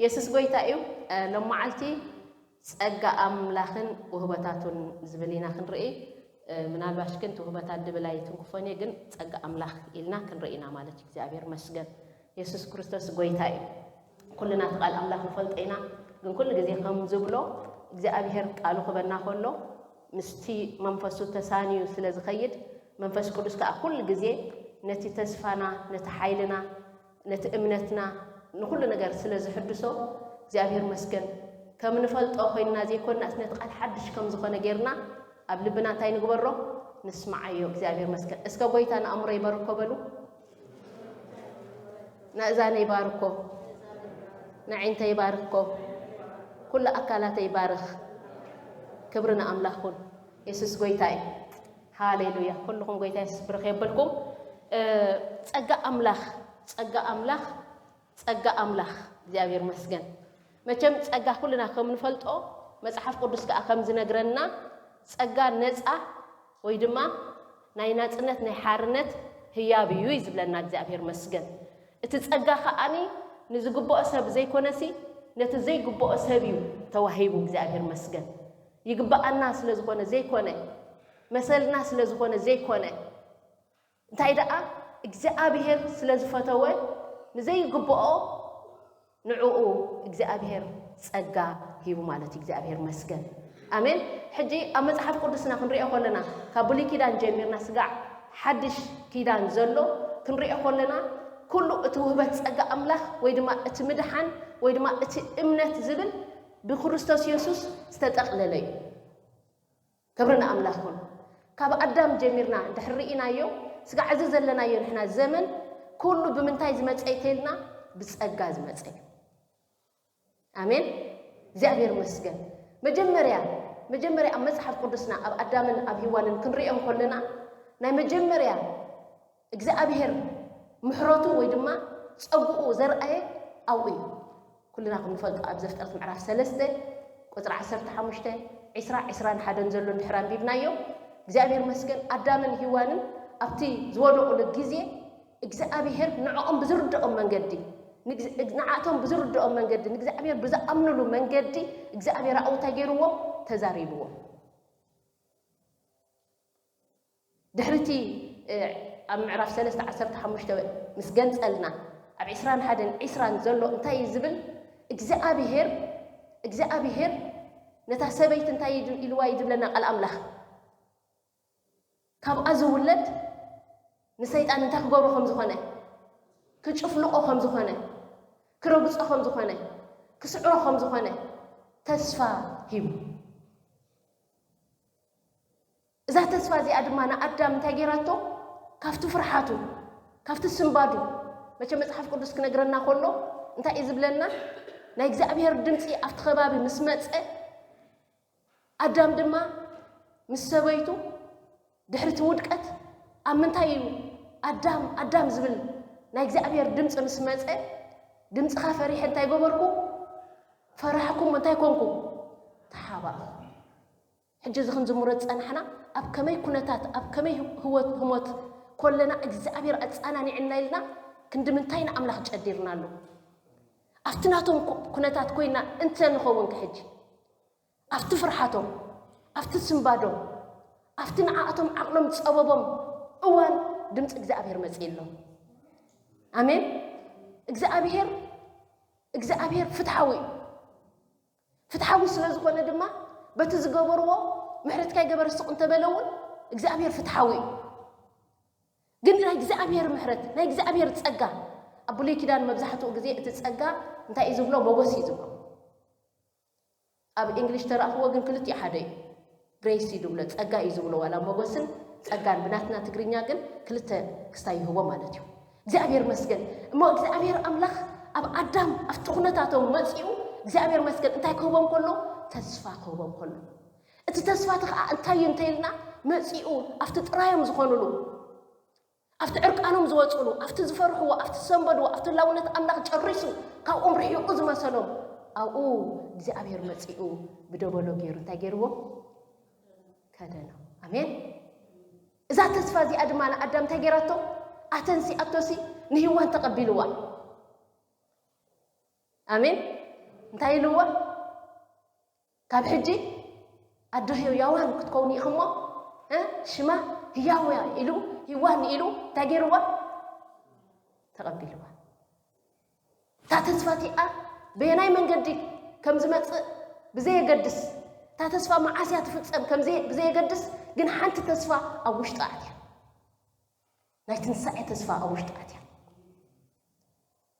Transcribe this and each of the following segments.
የሱስ ጎይታ እዩ። እ፣ ሎም መዓልቲ ጸጋ ኣምላኽን ውህበታቱን ዝብል ኢና ክንርኢ። እ፣ ምናልባሽ ግን እቲ ውህበታት ድብል ኣይትንክፎን እየ፣ ግን ጸጋ ኣምላኽ ኢልና ክንርኢ ኢና ማለት እዩ። እግዚኣብሔር መስገን። የሱስ ክርስቶስ ጎይታ እዩ። ኩልና እቲ ቃል ኣምላኽ ንፈልጦ ኢና፣ ግን ኩሉ ግዜ ከም ዝብሎ እግዚኣብሔር ቃሉ ክበና ከሎ ምስቲ መንፈሱ ተሳንዩ ስለ ዝኸይድ መንፈስ ቅዱስ ከኣ ኩሉ ግዜ ነቲ ተስፋና፣ ነቲ ሓይልና፣ ነቲ እምነትና፣ ንኹሉ ነገር ስለ ዝሕድሶ እግዚኣብሔር መስገን። ከም ንፈልጦ ኮይንና ዘይኮንናስ ነቲ ቃል ሓድሽ ከም ዝኾነ ጌርና ኣብ ልብና እንታይ ንግበሮ? ንስምዓዮ። እግዚኣብሔር መስገን። እስከ ጎይታ ንኣእምሮ ይባርኮ በሉ። ንእዛነ ይባርኮ፣ ንዓይንተ ይባርኮ፣ ኩሉ ኣካላተ ይባርኽ። ክብሪ ንኣምላኽ ኩን። የሱስ ጎይታ እዩ። ሃሌሉያ። ኩልኹም ጎይታ የሱስ ብርኽ የብልኩም። እ፣ ጸጋ ኣምላኽ፣ ጸጋ ኣምላኽ፣ ጸጋ ኣምላኽ። እግዚኣብሔር መስገን። መቸም ጸጋ ኩልና ከም ንፈልጦ መጽሓፍ ቅዱስ ከኣ ከም ዝነግረና ጸጋ ነጻ ወይ ድማ ናይ ናጽነት ናይ ሓርነት ህያብ እዩ እዩ ዝብለና እግዚኣብሔር መስገን። እቲ ጸጋ ከኣኒ ንዝግብኦ ሰብ ዘይኮነሲ ነቲ ዘይግብኦ ሰብ እዩ ተዋሂቡ። እግዚኣብሔር መስገን። ይግብኣና ስለ ዝኾነ ዘይኮነ፣ መሰልና ስለ ዝኾነ ዘይኮነ፣ እንታይ ደኣ እግዚኣብሔር ስለ ዝፈተወ ንዘይግብኦ ንዕኡ እግዚኣብሔር ጸጋ ሂቡ ማለት እዩ። እግዚኣብሔር መስገን። ኣሜን። ሕጂ ኣብ መጽሓፍ ቅዱስና ክንሪኦ ከለና ካብ ብሉይ ኪዳን ጀሚርና ስጋዕ ሓድሽ ኪዳን ዘሎ ክንሪኦ ከለና ኩሉ እቲ ውህበት ጸጋ ኣምላኽ ወይ ድማ እቲ ምድሓን ወይ ድማ እቲ እምነት ዝብል ብክርስቶስ የሱስ ዝተጠቕለለ እዩ። ክብሪ ንኣምላኽ ይኹን። ካብ ኣዳም ጀሚርና ድሕሪ ርኢናዮ፣ ስጋዕ እዚ ዘለናዮ ንሕና ዘመን ኩሉ ብምንታይ ዝመጸ እዩ ተልና? ብጸጋ ዝመጸ እዩ። ኣሜን። እግዚኣብሔር ይመስገን። መጀመርያ፣ መጀመርያ ኣብ መጽሓፍ ቅዱስና ኣብ ኣዳምን ኣብ ሂዋንን ክንሪኦም ከለና ናይ መጀመርያ እግዚኣብሔር ምሕረቱ ወይ ድማ ጸግኡ ዘርኣየ ኣብኡ እዩ። ኩልና ከም ንፈልጦ ኣብ ዘፍጥረት ምዕራፍ ሰለስተ ቁጽሪ ዓሰርተ ሓሙሽተ፣ ዒስራ፣ ዒስራን ሓደን ዘሎ እንድሕር ኣንቢብናዮ፣ እግዚኣብሔር መስገን ኣዳምን ሂዋንን ኣብቲ ዝወደቑሉ ግዜ እግዚኣብሔር ንዕኦም ብዝርድኦም መንገዲ፣ ንግዝ-፣ ንዓቶም ብዝርድኦም መንገዲ፣ ንእግዚኣብሔር ብዝኣምንሉ መንገዲ እግዚኣብሔር ኣብኡ እንታይ ገይርዎም? ተዛሪብዎም። ድሕሪ እቲ፣ እ፣ ኣብ ምዕራፍ ሰለስተ ዓሰርተ ሓሙሽተ ምስ ገንጸልና፣ ኣብ ዒስራን ሓደን ዒስራን ዘሎ እንታይ እዩ ዝብል? እግዚኣብሄር፣ እግዚኣብሄር ነታ ሰበይቲ እንታይ እዩ ኢልዋ እዩ ዝብለና ቃል ኣምላኽ? ካብኣ ዝውለድ ንሰይጣን እንታይ ክገብሮ ከም ዝኾነ፣ ክጭፍልቆ ከም ዝኾነ፣ ክረግጾ ከም ዝኾነ፣ ክስዕሮ ከም ዝኾነ ተስፋ ሂቡ። እዛ ተስፋ እዚኣ ድማ ንኣዳም እንታይ ገይራቶ? ካብቲ ፍርሓቱ፣ ካብቲ ስንባዱ፣ መቸም መጽሓፍ ቅዱስ ክነግረና ከሎ እንታይ እዩ ዝብለና? ናይ እግዚኣብሔር ድምፂ ኣብቲ ከባቢ ምስ መፀ፣ ኣዳም ድማ ምስ ሰበይቱ ድሕሪ እቲ ውድቀት ኣብ ምንታይ እዩ ኣዳም፣ ኣዳም ዝብል ናይ እግዚኣብሔር ድምፂ ምስ መፀ፣ ድምፅኻ ፈሪሐ እንታይ ገበርኩ? ፈራሕኩ፣ እንታይ ኮንኩ? ተሓባእኩ። ሕጂ እዚ ክንዝምሮ ዝጸናሕና ኣብ ከመይ ኩነታት፣ ኣብ ከመይ ህይወት ህሞት ኮለና እግዚኣብሔር ኣጸናኒዕና ኢልና ክንዲ ምንታይ ንኣምላኽ ጨዲርናሉ? ኣብቲ ናቶም ኩ-፣ ኩነታት ኮይና እንተ ንኸውን ከ ሕጂ? ኣብቲ ፍርሓቶም፣ ኣብቲ ስንባዶም፣ ኣብቲ ንዓኣቶም ዓቕሎም ዝጸበቦም እዋን ድምጺ እግዚኣብሔር መጺእሎም። ኣሜን። እግዚኣብሔር፣ እግዚኣብሔር ፍትሓዊ እዩ። ፍትሓዊ ስለ ዝኾነ ድማ በቲ ዝገበርዎ ምሕረት ካይገበረ ስቕ እንተበለ እውን እግዚኣብሔር ፍትሓዊ እዩ። ግን ናይ እግዚኣብሔር ምሕረት፣ ናይ እግዚኣብሔር ጸጋ፣ ኣብ ብሉይ ኪዳን መብዛሕትኡ ግዜ እቲ ጸጋ እንታይ እዩ ዝብሎ? ሞገስ እዩ ዝብሎ። ኣብ እንግሊሽ ተረእኽዎ ግን ክልቲኡ ሓደ እዩ። ግሬስ እዩ ዝብሎ፣ ጸጋ እዩ ዝብሎ። ዋላ ሞገስን ጸጋን ብናትና ትግርኛ ግን ክልተ ክስታይ ይህቦ ማለት እዩ። እግዚኣብሔር መስገን። እሞ እግዚኣብሔር ኣምላኽ ኣብ ኣዳም ኣብቲ ኩነታቶም መጺኡ እግዚኣብሔር መስገን እንታይ ክህቦም ከሎ? ተስፋ ክህቦም ከሎ። እቲ ተስፋ እቲ ኸዓ እንታይ እዩ እንተኢልና መጺኡ ኣብቲ ጥራዮም ዝኾኑሉ፣ ኣብቲ ዕርቃኖም ዝወጹሉ፣ ኣብቲ ዝፈርሕዎ፣ ኣብቲ ዝሰንበድዎ፣ ኣብቲ ህላውነት ኣምላኽ ጨሪሱ ካብኦም ርሒቑ ዝመሰሎም ኣብኡ እግዚኣብሔር መጺኡ ብደበሎ ገይሩ እንታይ ገይርዎም? ከደኖም። ኣሜን። እዛ ተስፋ እዚኣ ድማ ንኣዳም እንታይ ገይራቶ? ኣተንሲኣቶሲ ንሂዋን ተቐቢልዋ። ኣሜን። እንታይ ኢልዎ? ካብ ሕጂ ኣዶ ህያዋን ክትከውኒ ኢኹሞ፣ እ፣ ሽማ ህያው እያ ኢሉ፣ ህያዋን ኢሉ እንታይ ገይርዎ? ተቐቢልዋ። እታ ተስፋ እቲኣ በየናይ መንገዲ ከም ዝመጽእ ብዘየገድስ፣ እታ ተስፋ መዓስ እያ ትፍጸም ከም ዘየ-፣ ብዘየገድስ፣ ግን ሓንቲ ተስፋ ኣብ ውሽጡ ኣትያ። ናይ ትንሳኤ ተስፋ ኣብ ውሽጡ ኣትያ።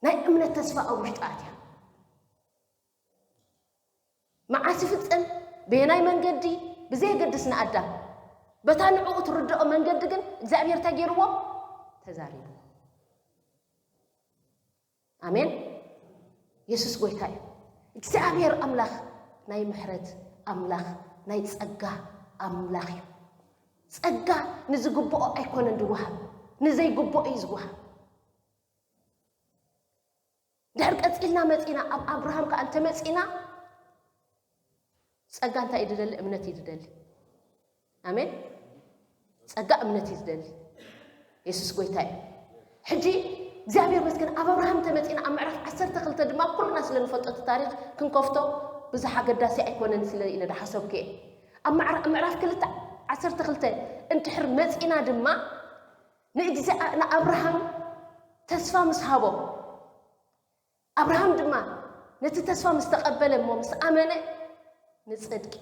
ናይ እምነት ተስፋ ኣብ ውሽጡ ኣትያ። መዓስ ይፍጸም፣ በየናይ መንገዲ ብዘየገድስ ንኣዳም፣ በታ ንዕኡ ትርድኦ መንገዲ ግን እግዚኣብሔር እንታይ ገይርዎ? ተዛሪብዎ። ኣሜን። የሱስ ጐይታ እዩ። እግዚኣብሔር ኣምላኽ ናይ ምሕረት ኣምላኽ፣ ናይ ጸጋ ኣምላኽ እዩ። ጸጋ ንዝግብኦ ኣይኮነን ዝወሃብ፣ ንዘይግብኦ እዩ ዝወሃብ። ድሕር ቀጺልና መጺና፣ ኣብ ኣብርሃም ከኣ እንተመጺና፣ ጸጋ እንታይ እዩ ዝደሊ? እምነት እዩ ዝደሊ። ኣሜን። ጸጋ እምነት እዩ ዝደሊ። የሱስ ጐይታ እዩ። ሕጂ እግዚኣብሔር መስገን፣ ኣብ ኣብርሃም እንተመጺና፣ ኣብ ምዕራፍ ዓሰርተ ክልተ ድማ ኩልና ስለ ንፈልጦ እቲ ታሪኽ ክንከፍቶ ብዙሕ ኣገዳሲ ኣይኮነን ስለ ኢለ ዝሓሰብኩ እየ። ኣብ ምዕራ-፣ ምዕራፍ ክልተ ዓሰርተ ክልተ እንድሕር መጺና ድማ ንእግዚኣ-፣ ንኣብርሃም ተስፋ ምስ ሃቦ፣ ኣብርሃም ድማ ነቲ ተስፋ ምስ ተቐበለ እሞ ምስ ኣመነ ንጽድቂ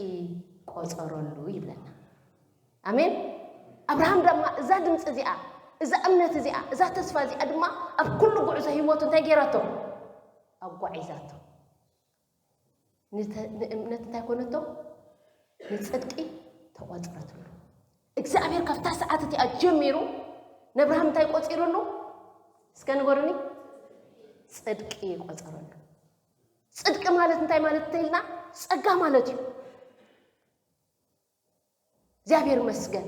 ቆጸረሉ ይብለና። ኣሜን። ኣብርሃም ድማ እዛ ድምጺ እዚኣ፣ እዛ እምነት እዚኣ፣ እዛ ተስፋ እዚኣ ድማ ኣብ ኩሉ ጉዕዞ ህይወቱ እንታይ ገይራቶ? ኣጓዒዛቶ። ንተ-፣ ንእምነት እንታይ ኮነቶ? ንጽድቂ ተቖጽረትሉ። እግዚኣብሔር ካብታ ሰዓት እቲኣ ጀሚሩ ነብርሃም እንታይ ቆጺሩሉ? እስከ ንገሩኒ። ጽድቂ ቆጸረሉ። ጽድቂ ማለት እንታይ ማለት እንተኢልና፣ ጸጋ ማለት እዩ። እግዚኣብሔር ይመስገን።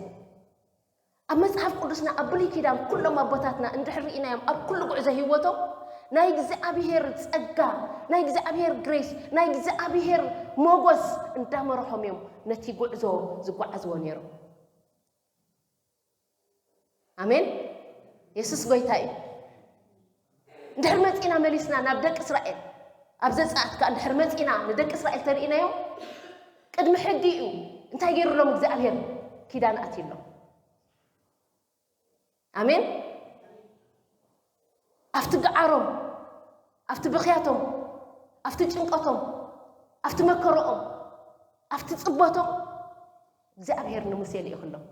ኣብ መጽሓፍ ቅዱስና፣ ኣብ ብሉይ ኪዳን፣ ኩሎም ኣቦታትና እንድሕር ርኢናዮም፣ ኣብ ኩሉ ጉዕዞ ህይወቶም ናይ እግዚኣብሔር ጸጋ፣ ናይ እግዚኣብሔር ግሬስ፣ ናይ እግዚኣብሔር ሞጎስ እንዳመርሖም እዮም ነቲ ጉዕዞ ዝጓዓዝዎ ነይሮም። ኣሜን። የሱስ ጐይታ እዩ። እንድሕር መጺና መሊስና ናብ ደቂ እስራኤል፣ ኣብ ዘጸኣት ከኣ እንድሕር መጺና ንደቂ እስራኤል ተርእናዮም፣ ቅድሚ ሕጊ እዩ እንታይ ገይሩሎም እግዚኣብሔር? ኪዳን ኣትዩሎም። ኣሜን። ኣብቲ ገዓሮም፣ ኣብቲ ብኽያቶም፣ ኣብቲ ጭንቀቶም፣ ኣብቲ መከረኦም፣ ኣብቲ ጽበቶም እግዚኣብሔር ንሙሴ ልኢኽሎም።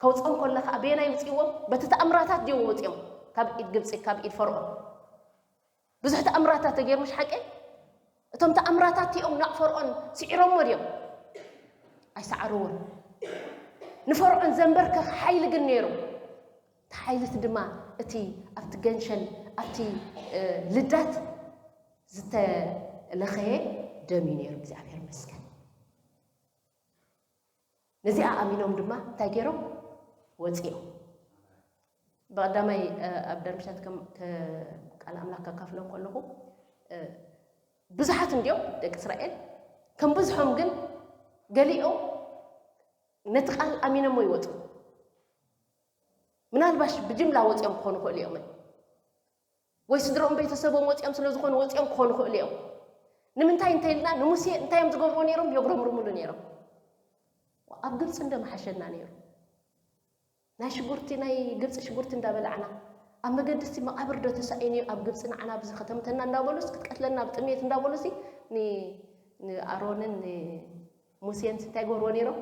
ከውጽኦም ከሎ ኸኣ በየናይ ውጽእዎም? በቲ ተኣምራታት ድዮም ወጺኦም? ካብ ኢድ ግብጺ፣ ካብ ኢድ ፈርዖን። ብዙሕ ተኣምራታት ተገይሩ፣ ምሽ ሓቂ? እቶም ተኣምራታት እቲኦም ናብ ፈርዖን ስዒሮምዎ ድዮም? ኣይሰዓርዎን። ንፈርዖን ዘንበርከኽ ሓይሊ ግን ነይሩ። እቲ ሓይሊ እቲ ድማ እቲ ኣብቲ ገንሸል፣ ኣብቲ፣ እ፣ ልዳት ዝተለኸየ ደም እዩ ነይሩ። እግዚኣብሔር ይመስገን። ነዚኣ ኣሚኖም ድማ እንታይ ገይሮም? ወፂኦም። ብቐዳማይ፣ እ፣ ኣብ ደርምሻት ከም፣ ከ-፣ ቃል ኣምላኽ ከካፍሎም ከለኹ፣ እ፣ ብዙሓት እንዲዮም ደቂ እስራኤል፣ ከም ብዝሖም ግን ገሊኦም ነቲ ቃል ኣሚኖሞ ይወፁ። ምናልባሽ ብጅምላ ወፂኦም ክኾኑ ይኽእሉ እዮም። ወይ ስድሮም ቤተሰቦም ወፂኦም ስለ ዝኾኑ ወፂኦም ክኾኑ ይኽእሉ እዮም። ንምንታይ እንተኢልና ንሙሴ እንታይ እዮም ዝገብርዎ ነይሮም? የጉረምርሙሉ ነይሮም። ኣብ ግብፂ እንደመሓሸና ነይሩ። ናይ ሽጉርቲ፣ ናይ ግብፂ ሽጉርቲ እንዳበላዕና፣ ኣብ መገዲ እስቲ መቓብር ዶ ተሳኢኑ እዩ ኣብ ግብፂ ንዓና ኣብዚ ከተምተና እንዳበሉስ ክትቀትለና ብጥሜት እንዳበሉሲ ን-፣ ንኣሮንን ንሙሴን እንታይ ይገብርዎ ነይሮም?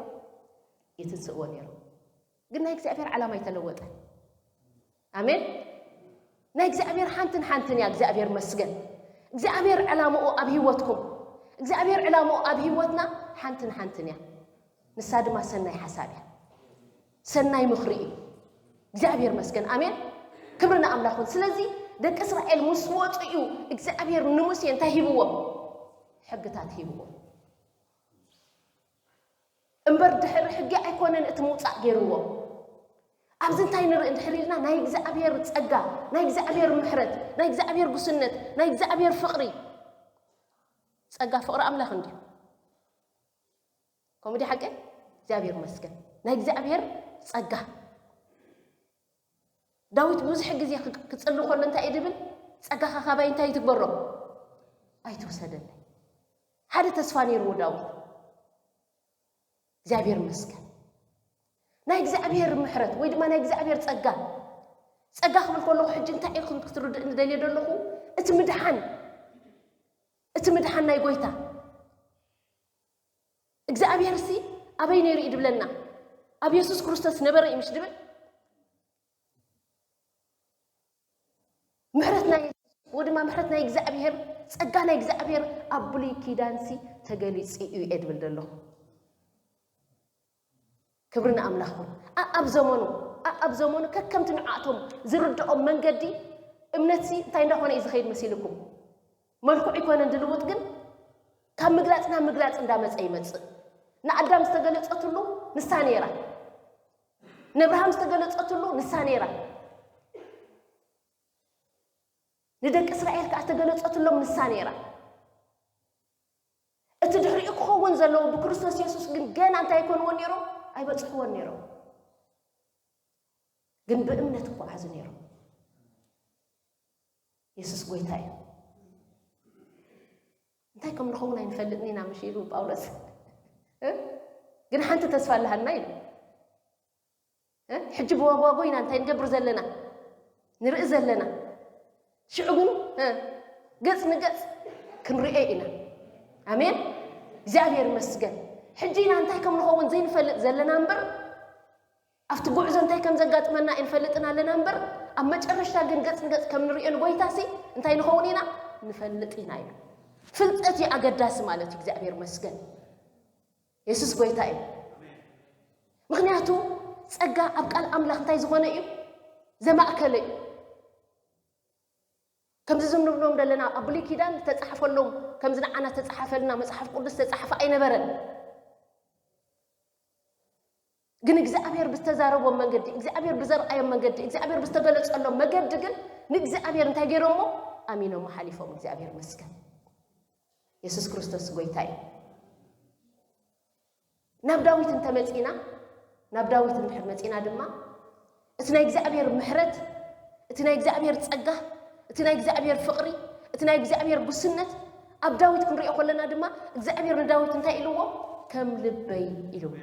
ይትንስእዎ ነይሮም። ግን ናይ እግዚኣብሔር ዓላማ ኣይተለወጠን። ኣሜን። ናይ እግዚኣብሔር ሓንትን ሓንትን እያ። እግዚኣብሔር መስገን። እግዚኣብሔር ዕላምኡ ኣብ ህይወትኩም፣ እግዚኣብሔር ዕላምኡ ኣብ ህይወትና ሓንትን ሓንትን እያ። ንሳ ድማ ሰናይ ሓሳብ እያ። ሰናይ ምኽሪ እዩ። እግዚኣብሔር መስገን። ኣሜን። ክብሪ ንኣምላኽ ይኹን። ስለዚ ደቂ እስራኤል ምስ ወፁ እዩ እግዚኣብሔር ንሙሴ እንታይ ሂብዎም? ሕግታት ሂብዎም። እምበር ድሕሪ ሕጊ ኣይኮነን እቲ ምውፃእ ገይርዎ። ኣብዚ እንታይ ንርኢ እንድሕር ኢልና፣ ናይ እግዚኣብሔር ጸጋ፣ ናይ እግዚኣብሔር ምሕረት፣ ናይ እግዚኣብሔር ጉስነት፣ ናይ እግዚኣብሔር ፍቕሪ። ጸጋ ፍቕሪ ኣምላኽ እንድዩ። ከምኡ ድዩ ሓቂ? እግዚኣብሔር ይመስገን። ናይ እግዚኣብሔር ጸጋ። ዳዊት ብዙሕ ግዜ ክ-፣ ክጽሊ ከሎ እንታይ እዩ ዝብል? "ጸጋኻ ካባይ እንታይ ትግበሮ? ኣይትውሰደለይ። ሓደ ተስፋ ነይርዎ ዳዊት። እግዚኣብሔር ይመስገን። ናይ እግዚኣብሔር ምሕረት ወይ ድማ ናይ እግዚኣብሔር ጸጋ፣ ጸጋ ክብል ከለኹ ሕጂ እንታይ ኢኹም ክትርድእኒ ደልየ ዘለኹ? እቲ ምድሓን፣ እቲ ምድሓን ናይ ጎይታ እግዚኣብሔር ሲ ኣበይ ነይሩ እዩ ድብለና? ኣብ የሱስ ክርስቶስ ነበረ እዩ ምሽ ድብል? ምሕረት ናይ የሱስ ወይ ድማ ምሕረት ናይ እግዚኣብሔር፣ ጸጋ ናይ እግዚኣብሔር ኣብ ብሉይ ኪዳንሲ ተገሊጹ እዩ እየ ድብል ዘለኹ። ክብሪ ንኣምላኽ ይኹን። ኣኣብ ዘመኑ፣ ኣኣብ ዘመኑ ከከምቲ ንዓቶም ዝርድኦም መንገዲ እምነትሲ እንታይ እንዳኾነ እዩ ዝኸይድ መሲልኩም? መልክዑ ኣይኮነን ዝልውጥ፣ ግን ካብ ምግላጽ ናብ ምግላጽ እንዳመጸ ይመጽእ። ንኣዳም ዝተገለጸትሉ ንሳ ነይራ። ንእብርሃም ዝተገለጸትሉ ንሳ ነይራ። ንደቂ እስራኤል ከኣ ዝተገለጸትሎም ንሳ ነይራ። እቲ ድሕሪኡ ክኸውን ዘለዎ ብክርስቶስ የሱስ ግን ገና እንታይ ኣይኮንዎን ነይሮም? ኣይበጽሕዎን ነይሮም። ግን ብእምነት ይጓዓዙ ነይሮም። የሱስ ጎይታ እዩ። እንታይ ከም ንኸውን ኣይንፈልጥን ኢና ምሽ ኢሉ ጳውሎስ። እ? ግን ሓንቲ ተስፋ ኣለሃና ኢሉ። እ? ሕጂ ብዋጓጎ ኢና እንታይ ንገብር ዘለና? ንርኢ ዘለና። ሽዑ ግን፣ እ፣ ገጽ ንገጽ ክንርእዮ ኢና። ኣሜን። እግዚኣብሔር ይመስገን። ሕጂ ኢና እንታይ ከም ንኸውን ዘይንፈልጥ ዘለና እምበር፣ ኣብቲ ጉዕዞ እንታይ ከም ዘጋጥመና ኣይንፈልጥን ኣለና እምበር፣ ኣብ መጨረሽታ ግን ገጽ ንገጽ ከም ንርእዮ ንጎይታሲ እንታይ ንኸውን ኢና? ንፈልጥ ኢና ኢሉ። ፍልጠት እዩ ኣገዳሲ ማለት እዩ። እግዚኣብሔር ይመስገን። የሱስ ጎይታ እዩ። ምኽንያቱ ጸጋ ኣብ ቃል ኣምላኽ እንታይ ዝኾነ እዩ? ዘማእከለ እዩ። ከምዚ ዝም ንብሎም ዘለና ኣብ ብሉይ ኪዳን ዝተጻሕፈሎም፣ ከምዚ ንዓና ዝተጻሕፈልና መጽሓፍ ቅዱስ ዝተጻሕፈ ኣይነበረን። ግን እግዚኣብሔር ብዝተዛረቦም መንገዲ፣ እግዚኣብሔር ብዘርኣዮም መንገዲ፣ እግዚኣብሔር ብዝተገለጸሎም መገዲ ግን ንእግዚኣብሔር እንታይ ገይሮሞ? ኣሚኖሞ ሓሊፎም። እግዚኣብሔር ይመስገን። የሱስ ክርስቶስ ጎይታ እዩ። ናብ ዳዊት እንተመጺና፣ ናብ ዳዊት እንድሕር መጺና ድማ፣ እቲ ናይ እግዚኣብሔር ምሕረት፣ እቲ ናይ እግዚኣብሔር ጸጋ፣ እቲ ናይ እግዚኣብሔር ፍቕሪ፣ እቲ ናይ እግዚኣብሔር ጉስነት ኣብ ዳዊት ክንሪኦ ከለና ድማ፣ እግዚኣብሔር ንዳዊት እንታይ ኢልዎ? ከም ልበይ ኢልዎ።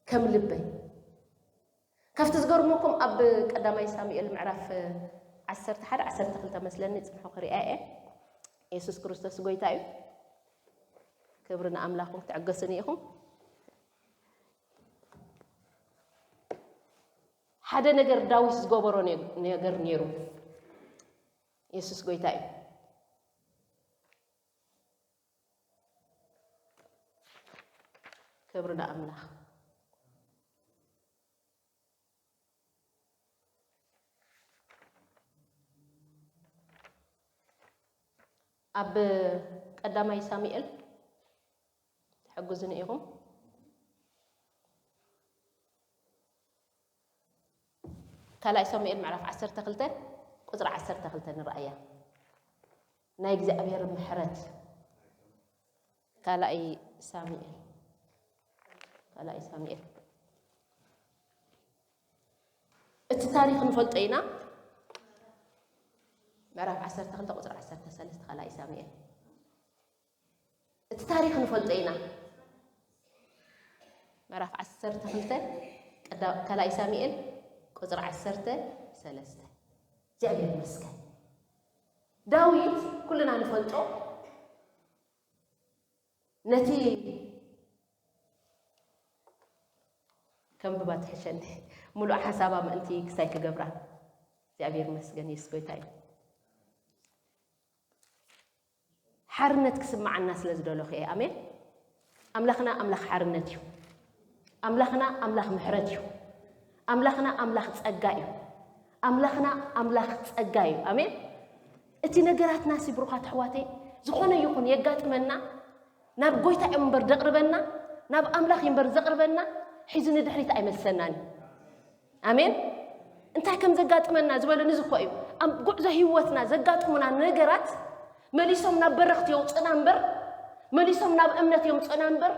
ከም ልበይ። ካብቲ ዝገርመኩም ኣብ ቀዳማይ ሳሙኤል ምዕራፍ ዓሰርተ ሓደ፣ ዓሰርተ ክልተ መስለኒ፣ ጽንሑ ክሪኣ እየ። የሱስ ክርስቶስ ጎይታ እዩ። ክብሪ ንኣምላኽኩም። ክትዕገሱኒ ኢኹም። ሓደ ነገር ዳዊት ዝገበሮ ነ-፣ ነገር ነይሩ። የሱስ ጎይታ እዩ። ክብሪ ንኣምላኽ። ኣብ ቀዳማይ ሳሙኤል ትሕግዙኒ ኢኹም። ካልኣይ ሳሙኤል ምዕራፍ ዓሰርተ ክልተ ቁጽሪ ዓሰርተ ክልተ ንርኣያ። ናይ እግዚኣብሔር ምሕረት። ካልኣይ ሳሙኤል፣ ካልኣይ ሳሙኤል። እቲ ታሪኽ ንፈልጦ ኢና። ምዕራፍ ዓሰርተ ክልተ ቁጽሪ ዓሰርተ ሰለስተ ካልኣይ ሳሙኤል። እቲ ታሪኽ ንፈልጦ ኢና። ምዕራፍ ዓሰርተ ክልተ ቀዳ-፣ ካልኣይ ሳሙኤል ቁጽሪ ዓሰርተ ሰለስተ። እግዚኣብሔር ይመስገን። ዳዊት ኩልና ንፈልጦ ነቲ ከንብባ ትሕሸኒ። ምሉእ ሓሳባ ምእንቲ ክሳይ ክገብራ። እግዚኣብሔር ይመስገን፣ የሱስ ጎይታ እዩ። ሓርነት ክስምዓና ስለ ዝደለኹ እየ። ኣሜን። ኣምላኽና ኣምላኽ ሓርነት እዩ። ኣምላኽና ኣምላኽ ምሕረት እዩ። ኣምላኽና ኣምላኽ ጸጋ እዩ። ኣምላኽና ኣምላኽ ጸጋ እዩ። ኣሜን። እቲ ነገራትና ሲ ብሩኻት ኣሕዋተይ፣ ዝኾነ ይኹን የጋጥመና፣ ናብ ጎይታ እዮም እምበር ዘቕርበና፣ ናብ ኣምላኽ እዩ እምበር ዘቕርበና፣ ሒዙ ንድሕሪት ኣይመልሰናን እዩ። ኣሜን። እንታይ ከም ዘጋጥመና ዝበለኒ እዚ እኮ እዩ። ኣብ ጉዕዞ ህይወትና ዘጋጥሙና ነገራት መሊሶም ናብ በረኽቲ የውፅና እምበር፣ መሊሶም ናብ እምነት የምፅኡና እምበር፣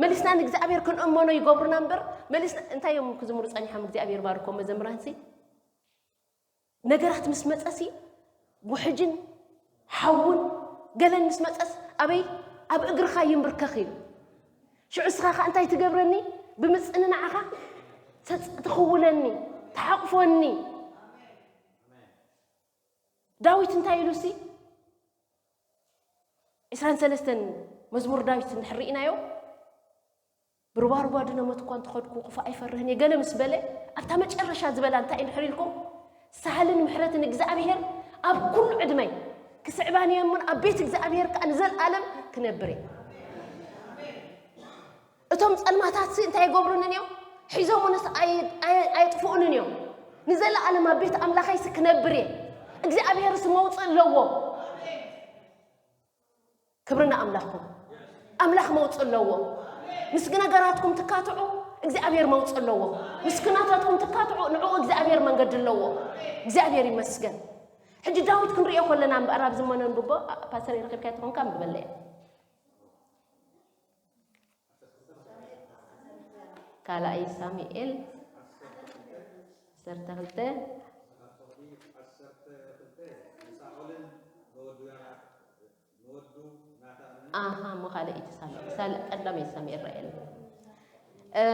መሊስና ንእግዚኣብሔር ክንእመኖ ይገብሩና እምበር፣ መሊስና እንታይ እዮም ክዝምሩ ጸኒሖም? እግዚኣብሔር ባርኮም መዘምራንሲ። ነገራት ምስ መጸሲ ውሕጅን ሓውን ገለን ምስ መጸስ ኣበይ ኣብ እግርኻ ይንብርከኽ እዩ። ሽዑ እስኻ ኸኣ እንታይ ትገብረኒ? ብምጽንናዕኻ ተጽ- ትኽውለኒ፣ ትሓቕፎኒ። ዳዊት እንታይ ኢሉ ሲ? ዕስራን ሰለስተን መዝሙር ዳዊት እንድሕር ርኢናዮ፣ ብሩባሩባ ድነመት እኳ እንተኸድኩ ክፉእ ኣይፈርህን እየ ገለ ምስ በለ፣ ኣብታ መጨረሻ ዝበላ እንታይ እንድሕር ኢልኩም? ሳህልን ምሕረትን እግዚኣብሔር ኣብ ኩሉ ዕድመይ ክስዕባኒ እየ እሞ ኣብ ቤት እግዚኣብሔር ከኣ ንዘለኣለም ክነብር እየ። እቶም ጸልማታት ሲ እንታይ ይገብሩንን እዮም? ሒዞምንስ ኣየ- ኣየ- ኣየጥፍኡንን እዮም። ንዘለኣለም ኣብ ቤት ኣምላኸይሲ ክነብር እየ። እግዚኣብሔርስ መውፅእ ኣለዎ። ክብሪ ንኣምላኽኩም። ኣምላኽ መውፅእ ኣለዎ። ምስ ነገራትኩም ትካትዑ፣ እግዚኣብሔር መውፅእ ኣለዎ። ምስ ኩነታትኩም ትካትዑ፣ ንዕኡ እግዚኣብሔር መንገዲ ኣለዎ። እግዚኣብሔር ይመስገን። ሕጂ ዳዊት ክንሪኦ ከለና እምበኣር ኣብዚ እሞ ነንብቦ፣ ፓስተር ረኺብካዮ ተኾንካ ኣንብበለይ። ካልኣይ ሳሙኤል ዓሰርተ ክልተ። ኣሃ፣ እሞ ካልኣይቲ ሳሙኤል፣ ሳል- ቀዳመይቲ ሳሙኤል ረኣየሉ። እ፣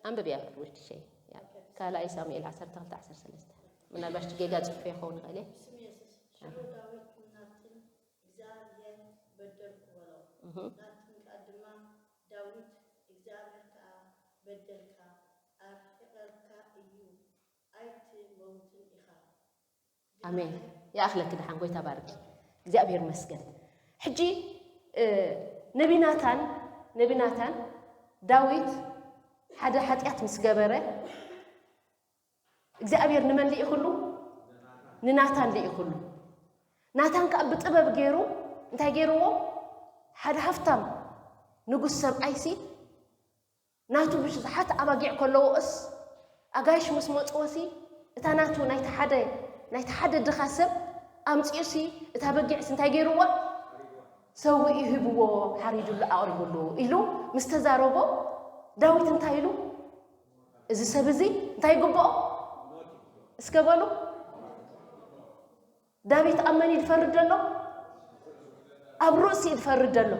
ኣንብብያ ውድሸይ። ያ፣ ካልኣይ ሳሙኤል ዓሰርተ ክልተ ዓሰርተ ሰለስተ። ምናልባሽ ጌጋ ጽሑፍ ይኸውን ይኽእል እየ። ብስም የሱስ። ሽዑ ዳዊት ናትን እግዚኣብሔር በደልኩ በሎ። እህ። ናትን ከኣ ድማ ዳዊት እግዚኣብሔር ከኣ በደልካ ኣርሒቐልካ እዩ፣ ኣይትመውትን ኢኻ። ኣሜን። ይኣኽለኪ ደሓን፣ ጎይታ ባርኪ። እግዚኣብሔር ይመስገን። ሕጂ፣ እ፣ ነቢ ናታን፣ ነቢ ናታን ዳዊት ሓደ ሓጢኣት ምስ ገበረ፣ እግዚኣብሔር ንመን ልኢኽሉ? ንናታን ልኢኽሉ። ናታን ከኣ ብጥበብ ገይሩ እንታይ ገይርዎ? ሓደ ሃፍታም ንጉስ ሰብኣይሲ ናቱ ብዙሓት ኣባጊዕ ከለዎስ፣ ኣጋይሽ ምስ መጽዎሲ፣ እታ ናቱ ናይቲ ሓደ፣ ናይቲ ሓደ ድኻ ሰብ ኣምጺኡሲ፣ እታ በጊዕሲ እንታይ ገይርዋ? ሰዊኡ ሂብዎ፣ ሓሪዱሉ ኣቕሪቡሉ ኢሉ ምስ ተዛረቦ፣ ዳዊት እንታይ ኢሉ? እዚ ሰብ እዚ እንታይ ይግብኦ? እስከ በሉ። ዳዊት ኣብ መን እዩ ዝፈርድ ዘሎ? ኣብ ርእሲ እዩ ዝፈርድ ዘሎ።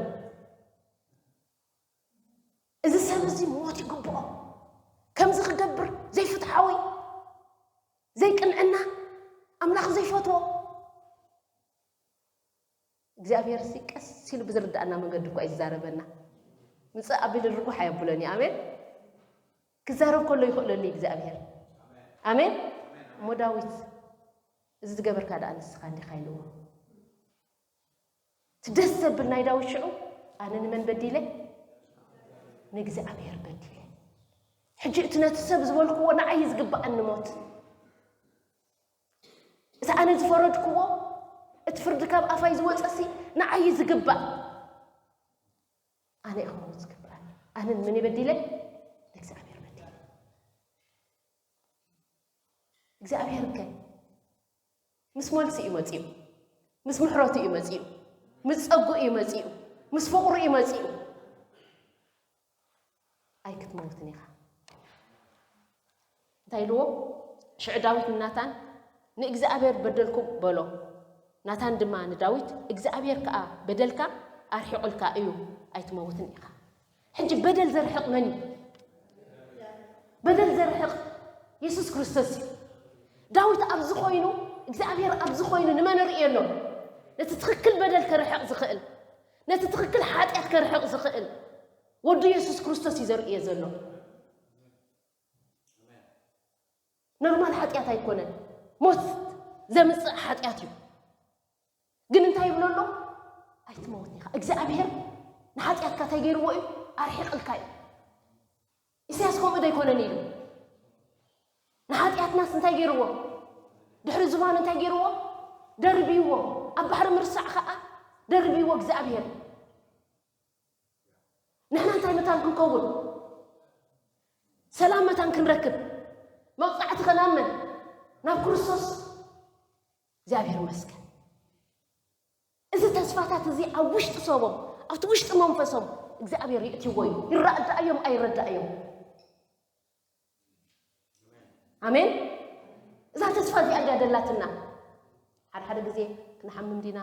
እዚ ሰብ እዚ ሞት ይግብኦ። ከምዚ ክገብር ዘይፍትሓዊ፣ ዘይቅንዕና፣ ኣምላኽ ዘይፈትዎ። እግዚኣብሔር ሲ ቀስ ኢሉ ብዝርዳእና መንገዲ እኳ እዩ ዝዛረበና። ምጽእ ኣቢሉ ርጉሕ ኣየብሎን እዩ። ኣሜን። ክዛረብ ከሎ ይኽእለሉ እዩ እግዚኣብሔር። ኣሜን። እሞ ዳዊት፣ እዚ ዝገበርካ ደኣ ንስኻ እንዲኻ ኢልዎ። እቲ ደስ ዘብል ናይ ዳዊት ሽዑ፣ ኣነ ንመን በዲለ? ንእግዚኣብሔር በዲለ። ሕጂ እቲ ነቲ ሰብ ዝበልክዎ ንዓይ እዩ ዝግብኣኒ ሞት። እቲ ኣነ ዝፈረድክዎ፣ እቲ ፍርዲ ካብ ኣፋይ ዝወጸሲ ንዓይ እዩ ዝግባእ። ኣነ እየ ክመውት ዝግብኣኒ። ኣነ ንመን እየ በዲለ? ንእግዚኣብሔር በዲለ። እግዚኣብሔር ከ ምስ መልሲ እዩ መጺኡ፣ ምስ ምሕረቱ እዩ መጺኡ፣ ምስ ጸግኡ እዩ መጺኡ፣ ምስ ፍቕሩ እዩ መጺኡ። ኣይክትመውትን ኢኻ። እንታይ ኢልዎ? ሽዑ ዳዊት ንናታን፣ "ንእግዚኣብሔር በደልኩ" በሎ። ናታን ድማ ንዳዊት፣ "እግዚኣብሔር ከኣ በደልካ ኣርሒቑልካ እዩ፣ ኣይትመውትን ኢኻ።" ሕጂ በደል ዘርሕቕ መን እዩ? በደል ዘርሕቕ የሱስ ክርስቶስ እዩ። ዳዊት ኣብዚ ኮይኑ፣ እግዚኣብሔር ኣብዚ ኮይኑ ንመን ርእየሎ? ነቲ ትኽክል በደል ከርሕቕ ዝኽእል፣ ነቲ ትኽክል ሓጢኣት ከርሕቕ ዝኽእል ወዱ የሱስ ክርስቶስ እዩ ዘርእዮ ዘሎ። ኖርማል ሓጢኣት ኣይኮነን፣ ሞት ዘምጽእ ሓጢኣት እዩ። ግን እንታይ ይብሎ ኣሎ? "ኣይትመውትን ኢኻ፣ እግዚኣብሔር ንሓጢኣትካ እንታይ ገይርዎ እዩ? ኣርሒቕልካ እዩ።" ኢሳያስ ከምኡ ዶ ኣይኮነን ኢሉ? ንሓጢኣትናስ እንታይ ገይርዎ? ድሕሪ ዝባኑ እንታይ ገይርዎ? ደርብይዎ። ኣብ ባሕሪ ምርሳዕ ኸኣ ደርብይዎ እግዚኣብሔር። ንሕና እንታይ መታን ክንከውን? ሰላም መታን ክንረክብ? መቕጻዕቲ ኸናብ መን? ናብ ክርስቶስ። እግዚኣብሔር ይመስገን። እዚ ተስፋታት እዚ ኣብ ውሽጢ ሰቦም፣ ኣብቲ ውሽጢ መንፈሶም እግዚኣብሔር የእትይዎ እዩ። ይረዳእዮም ኣይረዳእዮም። ኣሜን። እዛ ተስፋ እዚኣ እንድያ ደላትና። ሓደ ሓደ ግዜ ክንሓምም ዲና፣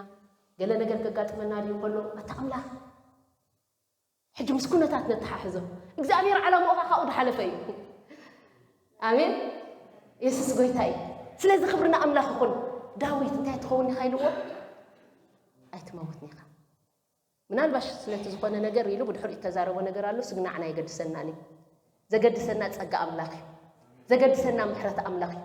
ገለ ነገር ከጋጥመና ድዩ ከሎ፣ ኣታ ኣምላኽ፣ ሕጂ ምስ ኩነታት ነተሓሕዞ። እግዚኣብሔር ዓላማኡ ኸዓ ካብኡ ድሓለፈ እዩ። ኣሜን። የሱስ ጎይታ እዩ። ስለዚ ክብሪ ንኣምላኽ ይኹን። ዳዊት እንታይ ትኸውን ኢኻ ኢልዎ? ኣይትመውትን ኢኻ። ምናልባሽ ስለቲ ዝኾነ ነገር ኢሉ ብድሕሪኡ እተዛረቦ ነገር ኣሎ፣ ስግናዕና የገድሰናን እዩ። ዘገድሰና ጸጋ ኣምላኽ እዩ። ዘገድሰና ምሕረት ኣምላኽ እዩ።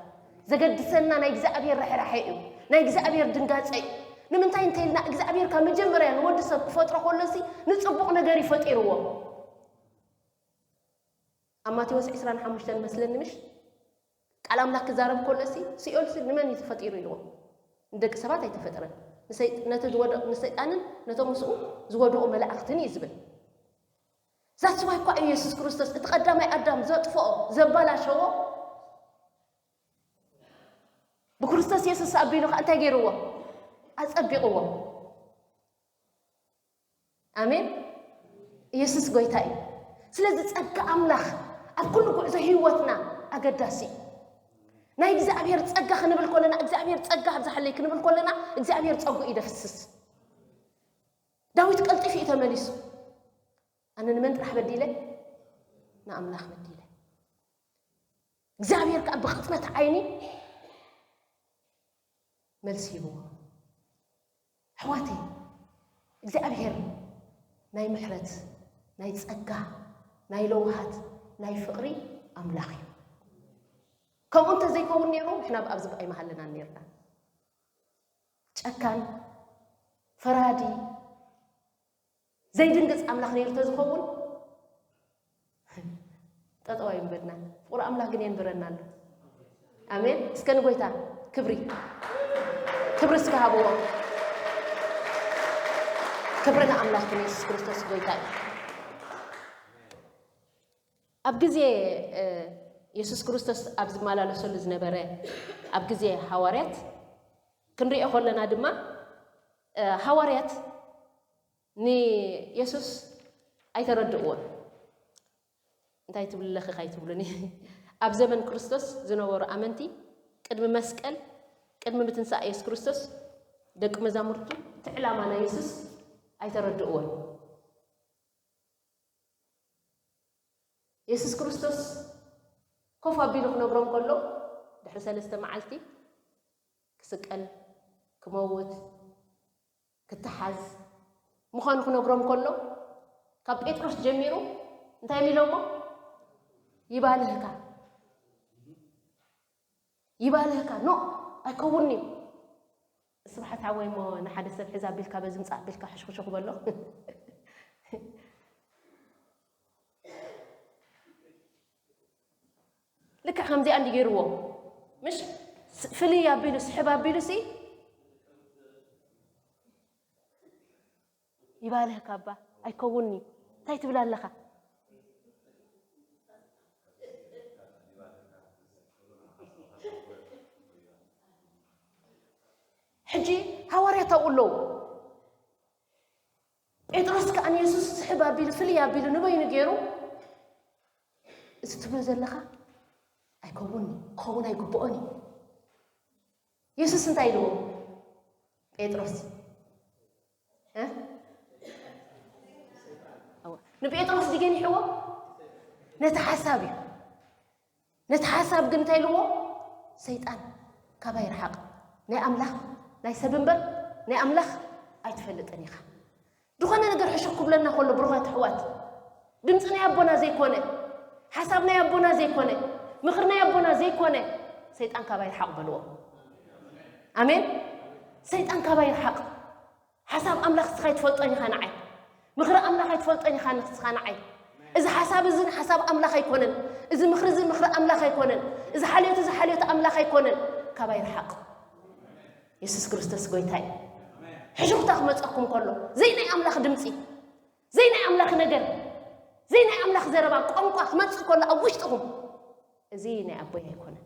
ዘገድሰና ናይ እግዚኣብሔር ርሕራሐ እዩ። ናይ እግዚኣብሔር ድንጋጸ እዩ። ንምንታይ እንተ ኢልና እግዚኣብሔር ካብ መጀመርያ ንወዲ ሰብ ክፈጥሮ ከሎሲ ንጽቡቕ ነገር እዩ ፈጢርዎ። ኣብ ማቴዎስ ዕስራን ሓሙሽተን መስለኒ ምሽ? ቃል ኣምላኽ ክዛረብ ከሎሲ ሲኦልሲ ንመን እዩ ተፈጢሩ ኢልዎ? ንደቂ ሰባት ኣይተፈጥረን። ንሰይ-፣ ነቲ ዝወደቕ ንሰይጣንን ነቶም ምስኡ ዝወደቑ መላእኽትን እዩ ዝብል። ዛትስ ዋይ እኳ እዩ የሱስ ክርስቶስ እቲ ቀዳማይ ኣዳም ዘጥፍኦ፣ ዘባላሸዎ፣ ብክርስቶስ የሱስ ኣቢሉ ኸዓ እንታይ ገይርዎ? ኣጸቢቕዎ። ኣሜን። የሱስ ጎይታ እዩ። ስለዚ ጸጋ ኣምላኽ ኣብ ኩሉ ጉዕዞ ህይወትና ኣገዳሲ እዩ። ናይ እግዚኣብሔር ጸጋ ክንብል ከለና፣ እግዚኣብሔር ጸጋ ኣብዝሓለይ ክንብል ከለና፣ እግዚኣብሔር ጸጉ እዩ ደፍስስ። ዳዊት ቀልጢፉ እዩ ተመሊሱ። ኣነ ንመን ጥራሕ በዲለ? ንኣምላኽ በዲለ። እግዚኣብሔር ከኣ ብቕጽበት ዓይኒ መልሲ ሂብዎ። ኣሕዋተይ፣ እግዚኣብሔር ናይ ምሕረት፣ ናይ ጸጋ፣ ናይ ለውሃት፣ ናይ ፍቕሪ ኣምላኽ እዩ። ከምኡ እንተዘይከውን ነይሩ፣ ንሕና ብኣብ ዝብኣይ መሃለናን ነይርና። ጨካን፣ ፈራዲ፣ ዘይድንግጽ ኣምላኽ ነይሩ ተዝኸውን፣ ጠጠው ኣይምበልና። ፍቕሪ ኣምላኽ ግን የንብረና ኣሎ። ኣሜን። እስከ ንጎይታ ክብሪ፣ ክብሪ እስከ ሃብዎ። ክብሪ ንኣምላኽን የሱስ ክርስቶስ ጎይታ እዩ። ኣብ ግዜ፣ እ፣ የሱስ ክርስቶስ ኣብ ዝመላለሰሉ ዝነበረ፣ ኣብ ግዜ ሃዋርያት ክንሪኦ ከለና ድማ፣ እ፣ ሃዋርያት ንየሱስ ኣይተረድእዎን። እንታይ ትብሊ ኣለኺ ካይትብሉኒ። ኣብ ዘመን ክርስቶስ ዝነበሩ ኣመንቲ ቅድሚ መስቀል፣ ቅድሚ ምትንሳእ የሱስ ክርስቶስ ደቂ መዛሙርቱ እቲ ዕላማ ናይ የሱስ ኣይተረድእዎን። የሱስ ክርስቶስ ኮፍ ኣቢሉ ክነግሮም ከሎ፣ ድሕሪ ሰለስተ መዓልቲ ክስቀል፣ ክመውት፣ ክተሓዝ ምዃኑ ክነግሮም ከሎ፣ ካብ ጴጥሮስ ጀሚሩ እንታይ ኢሎሞ? ይባልህካ፣ ይባልህካ፣ ኖ፣ ኣይከውን'ዩ። ስብሓት ሓወይ እሞ ንሓደ ሰብ ሕዝ ኣቢልካ በዚ ምጻእ ኣቢልካ ሕሽኹሽኹ በሎ። ልክዕ ከምዚኣ እንዲ ገይርዎ፣ ምሽ? ስ-፣ ፍልይ ኣቢሉ፣ ስሕብ ኣቢሉ ሲ ይባልህካ እባ፣ ኣይከውን'ዩ። እንታይ ትብል ኣለኻ? ሕጂ ሃዋርያት ኣብኡ ኣለዉ። ጴጥሮስ ከኣ ንየሱስ ስሕብ ኣቢሉ፣ ፍልይ ኣቢሉ ንበይኑ ገይሩ፣ "እዚ ትብሎ ዘለኻ ኣይከውን'ዩ፣ ክኸውን ኣይግብኦን እዩ።" የሱስ እንታይ ኢልዎ? ጴጥሮስ፣ እ? እወ። ንጴጥሮስ ድዩ ገኒሕዎ? ነቲ ሓሳብ እዩ። ነቲ ሓሳብ ግን እንታይ ኢልዎ? "ሰይጣን ካባይ ርሓቕ፣ ናይ ኣምላኽ፣ ናይ ሰብ እምበር ናይ ኣምላኽ ኣይትፈልጥን ኢኻ።" ዝኾነ ነገር ሕሹኽ ክብለና ከሎ፣ ብሩኻት ኣሕዋት፣ ድምፂ ናይ ኣቦና ዘይኮነ፣ ሓሳብ ናይ ኣቦና ዘይኮነ፣ ምኽሪ ናይ ኣቦና ዘይኮነ፣ ሰይጣን ካባይ ርሓቕ በልዎ። ኣሜን። ሰይጣን ካባይ ርሓቕ። ሓሳብ ኣምላኽ ንስኻ ኣይትፈልጦን ኢኻ ንዓይ። ምኽሪ ኣምላኽ ኣይትፈልጦን ኢኻ ንስኻ ንዓይ። እዚ ሓሳብ እዚ ሓሳብ ኣምላኽ ኣይኮነን። እዚ ምኽሪ እዚ ምኽሪ ኣምላኽ ኣይኮነን። እዚ ሓልዮት እዚ ሓልዮት ኣምላኽ ኣይኮነን። ካባይ ርሓቕ። የሱስ ክርስቶስ ጎይታ እዩ። ሕሹኽታ ክመጸኩም ከሎ፣ ዘይ ናይ ኣምላኽ ድምጺ፣ ዘይ ናይ ኣምላኽ ነገር፣ ዘይ ናይ ኣምላኽ ዘረባ ቋንቋ ክመጽእ ከሎ ኣብ ውሽጥኹም፣ እዚ ናይ ኣቦይ ኣይኮነን።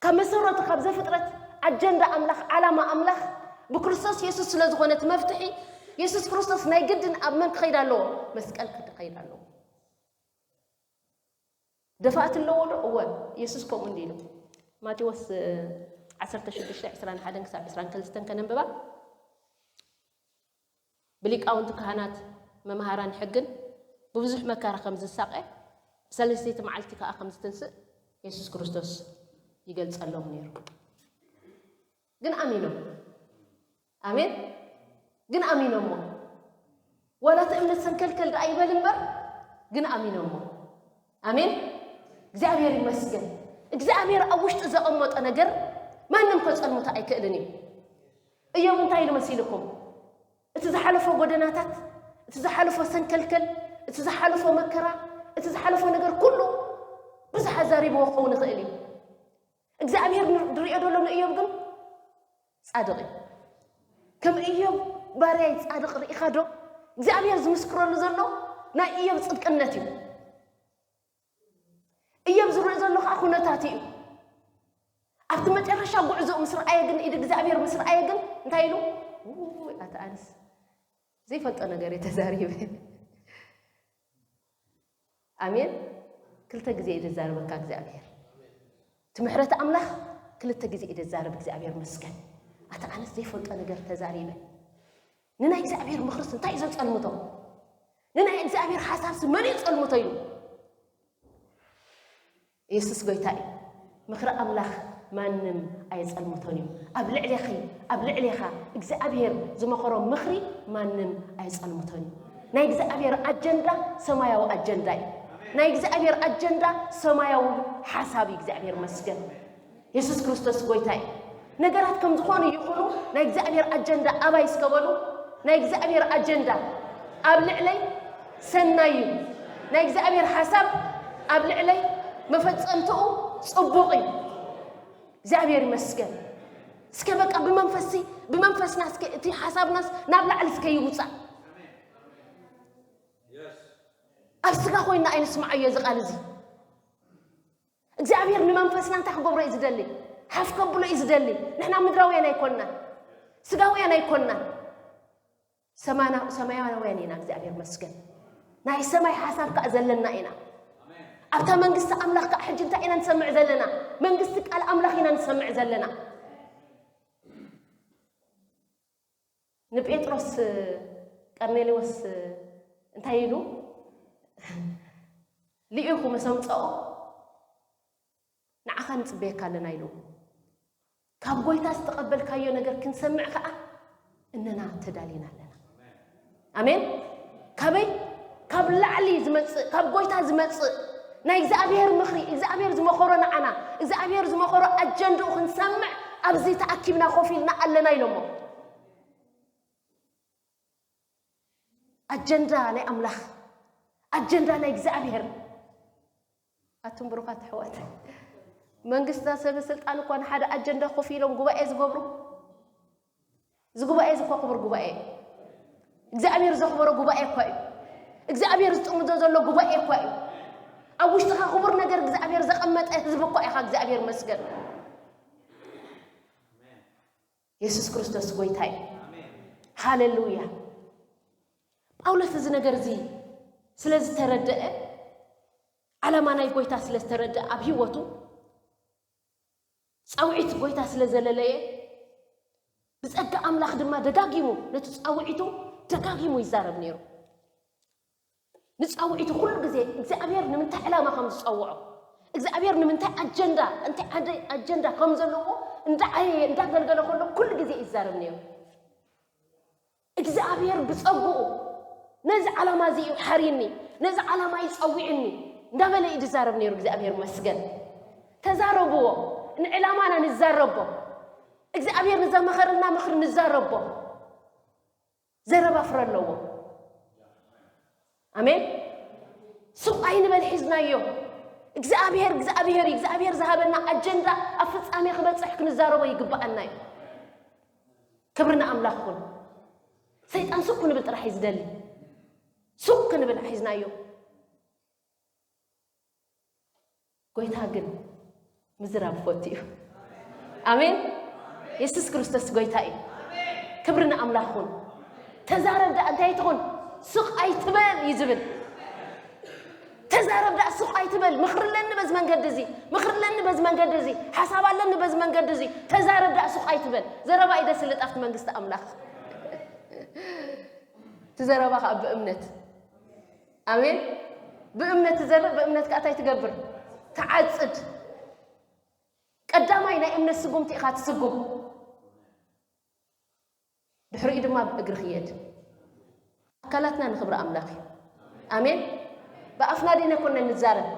ካብ መሰረቱ፣ ካብ ዘፍጥረት ኣጀንዳ ኣምላኽ፣ ዓላማ ኣምላኽ ብክርስቶስ የሱስ ስለ ዝኾነ፣ እቲ መፍትሒ የሱስ ክርስቶስ ናይ ግድን ኣብ መን ክኸይድ ኣለዎ? መስቀል ክኸይድ ኣለዎ። ደፋእቲ ኣለዎ ዶ? እወ፣ የሱስ ከምኡ እንዲ ኢሉ። ማቴዎስ፣ እ፣ ዓሰርተ ሽዱሽተ፣ ዕስራን ሓደን ክሳብ ዕስራን ክልተን ከነንብባ። ብሊቃውንቲ ካህናት መምሃራን ሕግን ብብዙሕ መከራ ከም ዝሳቐ ብሰለስተይቲ መዓልቲ ከኣ ከም ዝትንስእ የሱስ ክርስቶስ ይገልጸሎም ነይሩ። ግን ኣሚኖም። ኣሜን። ግን ኣሚኖሞ። ዋላ እቲ እምነት ሰንከልከል ደኣ ይበል እምበር ግን ኣሚኖሞ። ኣሜን። እግዚኣብሔር ይመስገን። እግዚኣብሔር ኣብ ውሽጢ ዘቐመጦ ነገር ማንም ከጸልምቶ ኣይክእልን እዩ። እዮብ እንታይ ኢሉ መሲልኩም? እቲ ዝሓለፎ ጎደናታት፣ እቲ ዝሓለፎ ሰንከልከል፣ እቲ ዝሓለፎ መከራ፣ እቲ ዝሓለፎ ነገር ኩሉ ብዙሕ ኣዛሪብዎ ክኸውን ይኽእል እዩ። እግዚኣብሔር ን- ዝሪኦ ዘሎ ንእዮብ ግን ጻድቕ እዩ። ከም እዮብ ባርያይ ጻድቕ ርኢኻ ዶ? እግዚኣብሔር ዝምስክረሉ ዘሎ ናይ እዮብ ጽድቅነት እዩ። እዮብ ዝርኢ ዘሎ ከዓ ኩነታት እዩ። ኣብቲ መጨረሻ ጉዕዞ ምስ ረኣየ ግን፣ ኢድ እግዚኣብሔር ምስ ረኣየ ግን እንታይ ኢሉ? ውይ፣ ኣታ ኣነስ ዘይፈልጦ ነገር እየ ተዛሪበ። ኣሜን። ክልተ ግዜ እዩ ዘዛርበካ እግዚኣብሔር። እቲ ምሕረት ኣምላኽ ክልተ ግዜ እዩ ዘዛርብ እግዚኣብሔር መስገን። ኣታ ኣነስ ዘይፈልጦ ነገር ተዛሪበ። ንናይ እግዚኣብሔር ምኽርስ እንታይ እዩ ዘጸልምቶ? ንናይ እግዚኣብሔር ሓሳብስ መን እዩ ጸልምቶ ኢሉ? የሱስ ጎይታ እዩ። ምኽሪ ኣምላኽ ማንም ኣየጸልምቶን እዩ። ኣብ ልዕሌኺ፣ ኣብ ልዕሌኻ እግዚኣብሔር ዝመኸሮ ምኽሪ ማንም ኣየጸልምቶን እዩ። ናይ እግዚኣብሔር ኣጀንዳ ሰማያዊ ኣጀንዳ እዩ። ናይ እግዚኣብሔር ኣጀንዳ ሰማያዊ ሓሳብ እዩ። እግዚኣብሔር መስገን። የሱስ ክርስቶስ ጎይታ እዩ። ነገራት ከም ዝኾኑ ይኹኑ፣ ናይ እግዚኣብሔር ኣጀንዳ ኣባይ እስከ በሉ። ናይ እግዚኣብሔር ኣጀንዳ ኣብ ልዕለይ ሰናይ እዩ። ናይ እግዚኣብሔር ሓሳብ ኣብ ልዕለይ መፈጸምትኡ ጽቡቕ እዩ። እግዚኣብሔር ይመስገን። እስከ በቃ ብመንፈስሲ ብመንፈስና እስከ እቲ ሓሳብናስ ናብ ላዕሊ እስከ ይውጻእ። ኣብ ስጋ ኮይና ኣይንስማዓዮ እዚ ቃል እዚ። እግዚኣብሔር ንመንፈስና እንታይ ክገብሮ እዩ ዝደሊ? ሓፍ ከብሎ እዩ ዝደሊ። ንሕና ምድራውያን ኣይኮንናን፣ ስጋውያን ኣይኮንናን፣ ሰማና- ሰማያውያን ኢና። እግዚኣብሔር መስገን። ናይ ሰማይ ሓሳብ ከዓ ዘለና ኢና። ኣብታ መንግስቲ ኣምላኽ ከዓ ሕጂ እንታይ ኢና ንሰምዕ ዘለና? መንግስቲ ቃል ኣምላኽ ኢና ንሰምዕ ዘለና። ንጴጥሮስ ቀርኔሌዎስ እንታይ ኢሉ? ልኢኹ መሰምፀኦ ንዓኻ ንፅበየካ ኣለና ኢሉ። ካብ ጎይታ ዝተቐበልካዮ ነገር ክንሰምዕ ከዓ እነና ተዳሊና ኣለና። ኣሜን። ካበይ? ካብ ላዕሊ ዝመፅእ፣ ካብ ጎይታ ዝመፅእ ናይ እግዚኣብሔር ምኽሪ፣ እግዚኣብሔር ዝመኸሮ ንዓና፣ እግዚኣብሔር ዝመኸሮ ኣጀንድኡ ክንሰምዕ ኣብዚ ተኣኪብና ኮፍ ኢልና ኣለና ኢሎሞ። ኣጀንዳ ናይ ኣምላኽ፣ ኣጀንዳ ናይ እግዚኣብሔር። ኣቱም ብሩኻት ኣሕዋት፣ መንግስትና ሰበ ስልጣን እኳ ንሓደ ኣጀንዳ ኮፍ ኢሎም ጉባኤ ዝገብሩ፣ እዚ ጉባኤ እዚ እኮ ክቡር ጉባኤ እዩ። እግዚኣብሔር ዘኽበሮ ጉባኤ እኳ እዩ። እግዚኣብሔር ዝጥምዞ ዘሎ ጉባኤ እኳ እዩ። ኣብ ውሽጥኻ ክቡር ነገር እግዚኣብሔር ዘቐመጠ ህዝቢ እኳ ኢኻ። እግዚኣብሔር መስገን። የሱስ ክርስቶስ ጎይታ እዩ። ሃሌሉያ። ጳውሎስ እዚ ነገር እዚ ስለ ዝተረደአ፣ ዓላማ ናይ ጎይታ ስለ ዝተረደአ፣ ኣብ ህይወቱ ጻውዒት ጎይታ ስለ ዘለለየ፣ ብጸጋ ኣምላኽ ድማ ደጋጊሙ ነቲ ጻውዒቱ ደጋጊሙ ይዛረብ ነይሩ። ንጻውዒቱ ኩሉ ግዜ እግዚኣብሔር ንምንታይ ዕላማ ከም ዝጸውዖ፣ እግዚኣብሔር ንምንታይ ኣጀንዳ፣ እንታይ ኣደ- ኣጀንዳ ከም ዘለዎ እንዳዓየየ እንዳገልገለ ከሎ ኩሉ ግዜ ይዛረብ ነይሩ። እግዚኣብሔር ብጸግኡ ነዚ ዓላማ እዚ እዩ ሓርዩኒ፣ ነዚ ዓላማ እዩ ጸዊዑኒ እንዳበለ እዩ ዝዛረብ ነይሩ። እግዚኣብሔር መስገን። ተዛረብዎ፣ ንዕላማና ንዛረቦ። እግዚኣብሔር ንዘመኸረልና ምኽሪ ንዛረቦ። ዘረባ ፍረ ኣለዎ። ኣሜን። ሱቕ ኣይንበል ሒዝናዮ። እግዚኣብሔር እግዚኣብሔር እዩ። እግዚኣብሔር ዝሃበና ኣጀንዳ ኣብ ፍጻሜ ክበጽሕ ክንዛረቦ ይግብኣና እዩ። ክብሪ ንኣምላኽ ይኹን። ሰይጣን ሱቕ ክንብል ጥራሕ እዩ ዝደሊ። ሱቕ ክንብል ሒዝናዮ። ጎይታ ግን ምዝራብ ይፈቱ እዩ። ኣሜን። የሱስ ክርስቶስ ጎይታ እዩ። ክብሪ ንኣምላኽ ይኹን። ተዛረብ ደኣ እንታይ ትኹን? ስቕ ኣይትበል እዩ ዝብል። ተዛረብ ደኣ ስቕ ኣይትበል። ምኽሪ ኣለኒ በዚ መንገዲ እዚ፣ ምኽሪ ኣለኒ በዚ መንገዲ እዚ፣ ሓሳብ ኣለኒ በዚ መንገዲ እዚ። ተዛረብ ደኣ ስቕ ኣይትበል። ዘረባ እዩ ደስ ዝብል ኣብቲ መንግስቲ ኣምላኽ። ትዘረባ ከዓ ብእምነት። ኣሜን። ብእምነት ትዘርእ፣ ብእምነት ከዓ እንታይ ትገብር? ትዓጽድ። ቀዳማይ ናይ እምነት ስጉምቲ ኢኻ ትስጉም። ድሕሪኡ ድማ ብእግሪ ክየድ። ኣካላትና ንኽብሪ ኣምላኽ እዩ። ኣሜን። ብኣፍና ዲና ኮነ ንዛረብ፣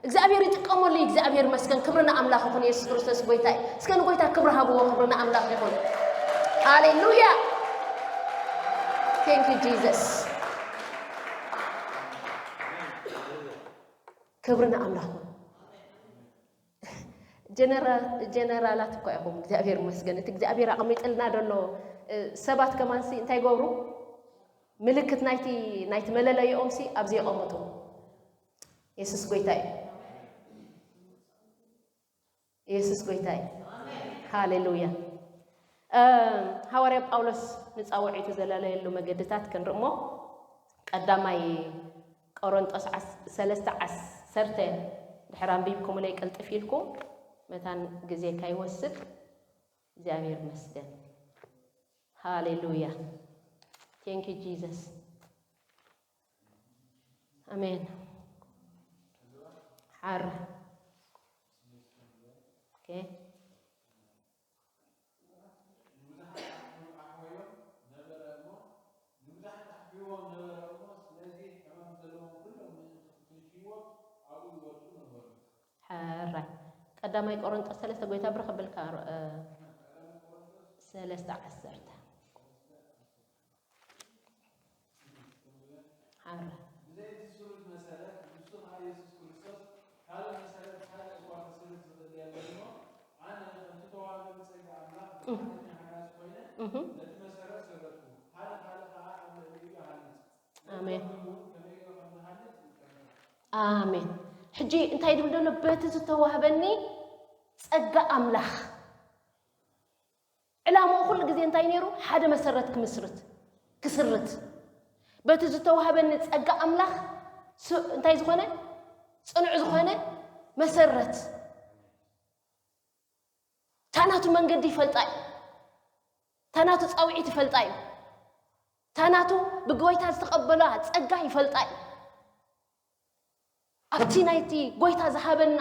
እግዚኣብሔር ይጥቀመሉ እዩ። እግዚኣብሔር መስገን። ክብሪ ንኣምላኽ ይኹን። የሱስ ክርስቶስ ጎይታ እዩ። እስከ ንጎይታ ክብሪ ሃብዎ። ክብሪ ንኣምላኽ ይኹን። ሃሌሉያ። Thank you Jesus። ክብሪ ንኣምላኽ ይኹን። ጀነራላት እኳ ኢኹም፣ እግዚኣብሔር ይመስገን። እቲ እግዚኣብሔር ኣቐሚጥልና ዘሎ ሰባት ከማንሲ እንታይ ይገብሩ? ምልክት ናይቲ ናይቲ መለለይኦም ሲ ኣብዚ የቐምጡ። የሱስ ጎይታ እዩ። የሱስ ጎይታ እዩ። ሃሌሉያ። ሃዋርያ ጳውሎስ ንጻውዒቱ ዘለለየሉ መገድታት ክንርኢ እሞ፣ ቀዳማይ ቆሮንጦስ ሰለስተ ዓሰርተ ድሕር ኣንቢብኩምለይ ቅልጥፍ ኢልኩም፣ መታን ግዜ ካይወስድ። እግዚኣብሔር ይመስገን። ሃሌሉያ። Thank you Jesus። ኣሜን። ሓር ኦኬ። ሕራይ ቀዳማይ ቆሮንጦስ ሰለስተ ጎይታ ብርኽ ብልካ ሰለስተ ዓሰርተ ሓራ ኣሜን። ኣሜን። ሕጂ እንታይ ድብል ዘሎ? በቲ ዝተዋህበኒ ጸጋ ኣምላኽ ዕላምኡ ኩሉ ግዜ እንታይ ነይሩ? ሓደ መሰረት ክምስርት፣ ክስርት። በቲ ዝተዋህበኒ ጸጋ ኣምላኽ ስ-፣ እንታይ ዝኾነ? ጽኑዕ ዝኾነ መሰረት። ታናቱ መንገዲ ይፈልጣ እዩ። ታናቱ ጻውዒት ይፈልጣ እዩ። ታናቱ ብጎይታ ዝተቐበላ ጸጋ ይፈልጣ እዩ። ኣብቲ ናይቲ ጎይታ ዝሃበና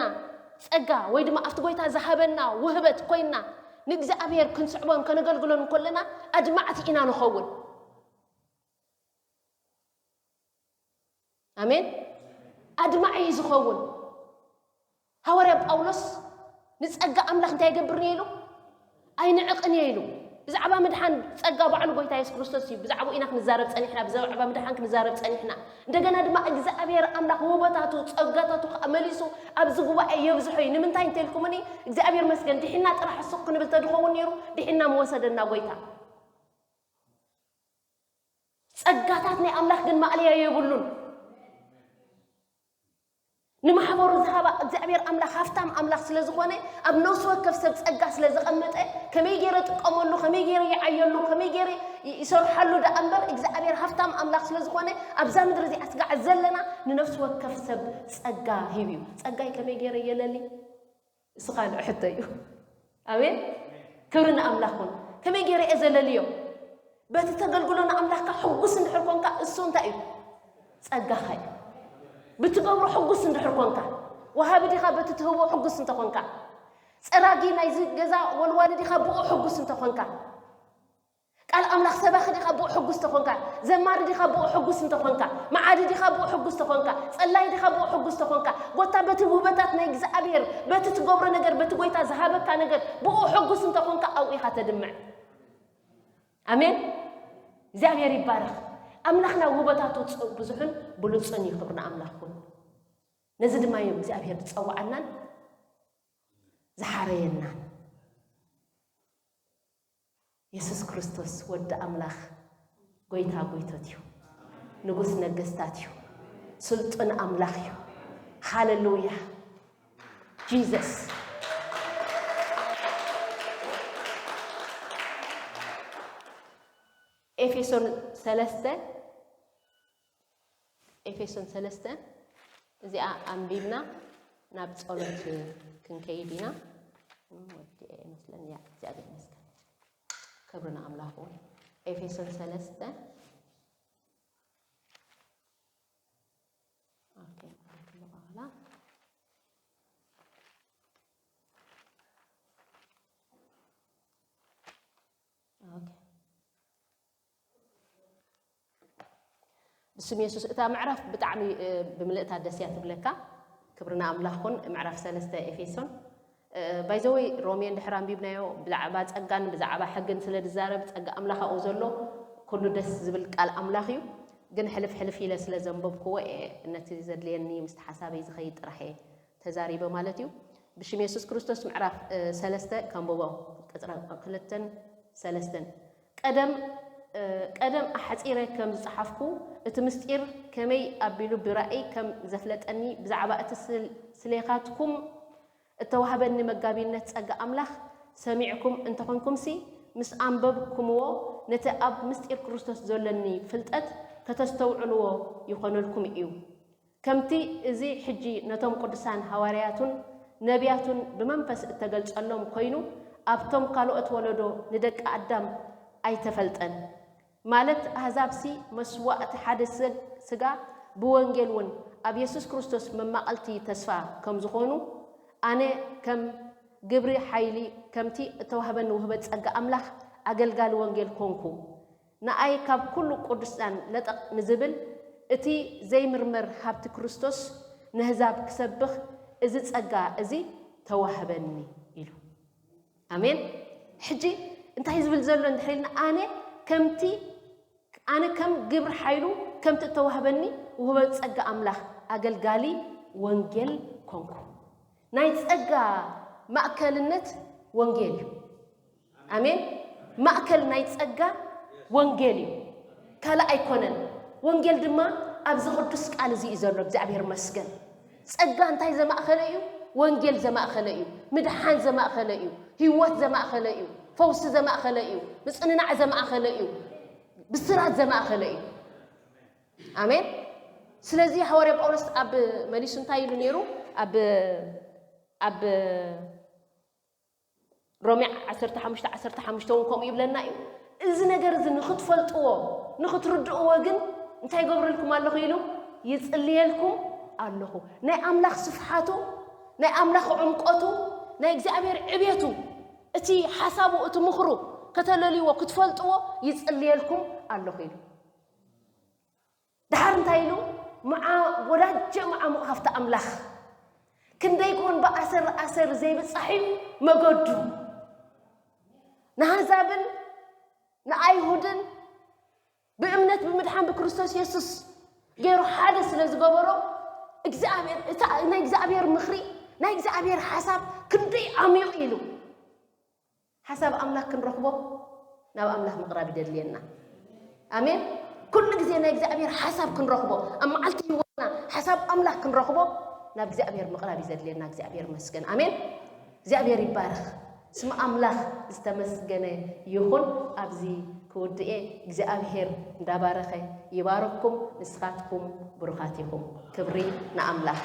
ጸጋ ወይ ድማ ኣብቲ ጎይታ ዝሃበና ውህበት ኮይና ንእግዚኣብሔር ክንስዕቦን ከነገልግሎን እንከለና ኣድማዕቲ ኢና ንኸውን። ኣሜን። ኣድማዒ እዩ ዝኸውን። ሃዋርያ ጳውሎስ ንጸጋ ኣምላኽ እንታይ ይገብር እየ ኢሉ? ኣይንዕቕን እየ ኢሉ። ብዛዕባ ምድሓን ጸጋ ባዕሉ ጎይታ የሱስ ክርስቶስ እዩ። ብዛዕባኡ ኢና ክንዛረብ ጸኒሕና፣ ብዛዕባ ምድሓን ክንዛረብ ጸኒሕና። እንደገና ድማ እግዚኣብሔር ኣምላኽ ውበታቱ፣ ጸጋታቱ ከኣ መሊሱ ኣብዚ ጉባኤ የብዝሖ እዩ። ንምንታይ እንተልኩምኒ፣ እግዚኣብሔር መስገን ድሒና ጥራሕ ሱቕ ክንብል ተድኸውን ነይሩ፣ ድሒና ምወሰደና ጎይታ። ጸጋታት ናይ ኣምላኽ ግን ማእለያ የብሉን። ንማሕበሩ ዝሃባ እግዚኣብሔር ኣምላኽ ሃፍታም ኣምላኽ ስለ ዝኾነ፣ ኣብ ነፍሲ ወከፍ ሰብ ጸጋ ስለ ዘቐመጠ፣ ከመይ ገይረ ጥቀመሉ፣ ከመይ ገይረ ይዓየሉ፣ ከመይ ገይረ ይ-፣ ይሰርሓሉ ደኣ እምበር፣ እግዚኣብሔር ሃፍታም ኣምላኽ ስለ ዝኾነ፣ ኣብዛ ምድሪ እዚኣ ስጋዕ ዘለና ንነፍሲ ወከፍ ሰብ ጸጋ ሂቡ እዩ። ጸጋይ ከመይ ገይረ የለሊ? እሱ ካልእ ሕቶ እዩ። ኣሜን። ክብሪ ንኣምላኽ ይኹን። ከመይ ገይረ እየ ዘለልዮ? በቲ ተገልግሎ ንኣምላኽካ ሕጉስ እንድሕር ኮንካ፣ እሱ እንታይ እዩ? ጸጋኻ እዩ። ብትገብሮ ሕጉስ እንድሕር ኮንካ፣ ወሃቢ ዲኻ፣ በቲ ትህቦ ሕጉስ እንተኾንካ፣ ጸራጊ ናይዚ ገዛ ወልዋሊ ዲኻ፣ ብኡ ሕጉስ እንተኾንካ፣ ቃል ኣምላኽ ሰባኺ ዲኻ፣ ብኡ ሕጉስ ተኾንካ፣ ዘማሪ ዲኻ፣ ብኡ ሕጉስ እንተኾንካ፣ መዓዲ ዲኻ፣ ብኡ ሕጉስ ተኾንካ፣ ጸላይ ዲኻ፣ ብኡ ሕጉስ ተኾንካ፣ ጎታ በቲ ውህበታት ናይ እግዚኣብሔር፣ በቲ ትገብሮ ነገር፣ በቲ ጎይታ ዝሃበካ ነገር፣ ብኡ ሕጉስ እንተኾንካ፣ ኣብኡ ኢኻ ተድምዕ። ኣሜን። እግዚኣብሔር ይባረኽ። ኣምላኽና ውህበታቱ ጽ-፣ ብዙሕን ብሉጽን እዩ። ክብሪ ንኣምላኽ ይኹን። ነዚ ድማ እዩ እግዚኣብሔር ዝጸውዓናን ዝሓረየናን። የሱስ ክርስቶስ ወዲ ኣምላኽ፣ ጎይታ ጎይቶት እዩ። ንጉስ ነገስታት እዩ። ስልጡን ኣምላኽ እዩ። ሃሌሉያ። ጂሰስ። ኤፌሶን ሰለስተ፣ ኤፌሶን ሰለስተ እዚኣ ኣንቢብና ናብ ጸሎት ክንከይድ ኢና። እም፣ ወዲኤ ይመስለኒ። ያ፣ እግዚኣብሔር ይመስገን። ክብሪ ንኣምላኽ ይኹን። ኤፌሶን ሰለስተ ብስም የሱስ። እታ ምዕራፍ ብጣዕሚ ብምልእታ ደስ እያ ትብለካ። ክብርና ኣምላኽ ኹን። ምዕራፍ ሰለስተ ኤፌሶን ባይዘወይ ሮሜ እንድሕር ኣንቢብናዮ ብዛዕባ ጸጋን ብዛዕባ ሕግን ስለ ዝዛረብ፣ ጸጋ ኣምላኽ ኣብኡ ዘሎ ኩሉ ደስ ዝብል ቃል ኣምላኽ እዩ። ግን ሕልፍ ሕልፍ ኢለ ስለ ዘንበብክዎ እየ ነቲ ዘድልየኒ ምስቲ ሓሳበይ ዝኸይድ ጥራሕ እየ ተዛሪበ ማለት እዩ። ብሽም የሱስ ክርስቶስ ምዕራፍ ሰለስተ ከንብቦ። ቅጽራ ክልተን ሰለስተን። ቀደም ቀደም ኣሕጺረ ከም ዝጸሓፍኩ፣ እቲ ምስጢር ከመይ ኣቢሉ ብራእይ ከም ዘፍለጠኒ፣ ብዛዕባ እቲ ስሌኻትኩም እተዋህበኒ መጋቢነት ጸጋ ኣምላኽ ሰሚዕኩም እንተኾንኩምሲ፣ ምስ ኣንበብኩምዎ፣ ነቲ ኣብ ምስጢር ክርስቶስ ዘሎኒ ፍልጠት ከተስተውዕልዎ ይኾነልኩም እዩ። ከምቲ እዚ ሕጂ ነቶም ቅዱሳን ሃዋርያቱን ነቢያቱን ብመንፈስ እተገልጸሎም ኮይኑ፣ ኣብቶም ካልኦት ወለዶ ንደቂ ኣዳም ኣይተፈልጠን። ማለት ኣህዛብሲ መስዋእቲ ሓደ ስጋ ብወንጌል እውን ኣብ የሱስ ክርስቶስ መማቐልቲ ተስፋ ከም ዝኾኑ ኣነ ከም ግብሪ ሓይሊ ከምቲ እተዋህበኒ ውህበት ጸጋ ኣምላኽ ኣገልጋሊ ወንጌል ኮንኩ። ንኣይ ካብ ኩሉ ቅዱሳን ለጠቕ ንዝብል እቲ ዘይምርመር ሃብቲ ክርስቶስ ነህዛብ ክሰብኽ እዚ ጸጋ እዚ ተዋህበኒ ኢሉ። ኣሜን። ሕጂ እንታይ ዝብል ዘሎ እንድሕር ኢልና፣ ኣነ ከምቲ ኣነ ከም ግብሪ ሓይሉ ከምቲ እተዋህበኒ ውህበት ጸጋ ኣምላኽ ኣገልጋሊ ወንጌል ኮንኩ። ናይ ጸጋ ማእከልነት ወንጌል እዩ። ኣሜን። ማእከል ናይ ጸጋ ወንጌል እዩ፣ ካልእ ኣይኮነን። ወንጌል ድማ ኣብዚ ቅዱስ ቃል እዚ እዩ ዘሎ። እግዚኣብሔር መስገን። ጸጋ እንታይ ዘማእኸለ እዩ? ወንጌል ዘማእኸለ እዩ። ምድሓን ዘማእኸለ እዩ። ህይወት ዘማእኸለ እዩ። ፈውሲ ዘማእኸለ እዩ። ምጽንናዕ ዘማእኸለ እዩ። ብስራት ዘማእኸለ እዩ። ኣሜን። ስለዚ ሃዋርያ ጳውሎስ ኣብ መሊሱ እንታይ ኢሉ ነይሩ? ኣብ ኣብ ሮሜ ዓሰርተ ሓሙሽተ ዓሰርተ ሓሙሽተ እውን ከምኡ ይብለና እዩ። እዚ ነገር እዚ ንኽትፈልጥዎ ንኽትርድእዎ ግን እንታይ ይገብረልኩም ኣለኹ ኢሉ? ይጽልየልኩም ኣለኹ። ናይ ኣምላኽ ስፍሓቱ፣ ናይ ኣምላኽ ዕምቆቱ፣ ናይ እግዚኣብሔር ዕቤቱ፣ እቲ ሓሳቡ፣ እቲ ምኽሩ ከተለልይዎ ክትፈልጥዎ ይጽልየልኩም ኣለኹ ኢሉ። ድሓር እንታይ ኢሉ? መዓ ወዳጀ መዓሙቕ ሃፍቲ ኣምላኽ ክንደይ ኮን ብኣሰር ኣሰር ዘይብጻሕ እዩ መገዱ። ንኣህዛብን ንኣይሁድን ብእምነት ብምድሓን ብክርስቶስ የሱስ ገይሩ ሓደ ስለ ዝገበሮ እግዚኣብሔር፣ እታ ናይ እግዚኣብሔር ምኽሪ፣ ናይ እግዚኣብሔር ሓሳብ ክንደይ ዓሚቕ ኢሉ። ሓሳብ ኣምላኽ ክንረኽቦ ናብ ኣምላኽ ምቕራብ ይደድልየና። ኣሜን። ኩሉ ግዜ ናይ እግዚኣብሔር ሓሳብ ክንረኽቦ፣ ኣብ መዓልቲ ህይወትና ሓሳብ ኣምላኽ ክንረኽቦ ናብ እግዚኣብሔር ምቕራብ ይዘድልየና። እግዚኣብሔር ይመስገን። ኣሜን። እግዚኣብሔር ይባረኽ። ስም ኣምላኽ ዝተመስገነ ይኹን። ኣብዚ ክውድእ እየ። እግዚኣብሔር እንዳባረኸ ይባርኽኩም። ንስኻትኩም ብሩኻት ኢኹም። ክብሪ ንኣምላኽ።